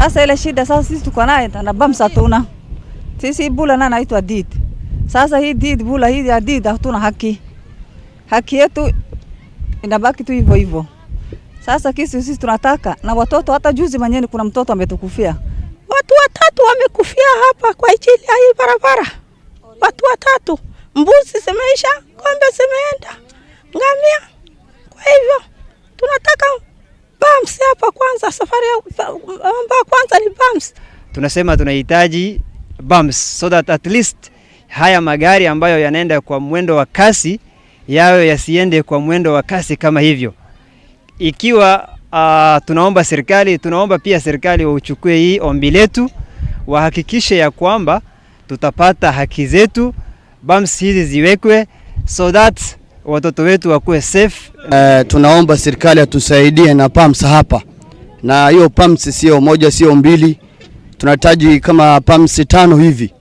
Sasa ile shida sasa sisi tuko naye na bumps hatuna. Sisi bula na naitwa Did. Sasa hii Did, bula hii ya Did hatuna haki. Haki yetu inabaki tu hivyo hivyo. Sasa kisi sisi tunataka na watoto, hata juzi manyeni kuna mtoto ametukufia. Watu watatu wamekufia hapa kwa ajili ya hii barabara, watu watatu. Mbuzi zimeisha, ng'ombe zimeenda, ngamia. Kwa hivyo tunataka bumps hapa kwanza, safari ya kwanza ni bumps. Tunasema tunahitaji bumps so that at least haya magari ambayo yanaenda kwa mwendo wa kasi yawe yasiende kwa mwendo wa kasi kama hivyo. Ikiwa tunaomba serikali, tunaomba pia serikali wauchukue hii ombi letu, wahakikishe ya kwamba tutapata haki zetu, bumps hizi ziwekwe so that watoto wetu wakuwe safe. Tunaomba serikali atusaidie na pumps hapa, na hiyo pumps sio moja sio mbili, tunahitaji kama pumps tano hivi.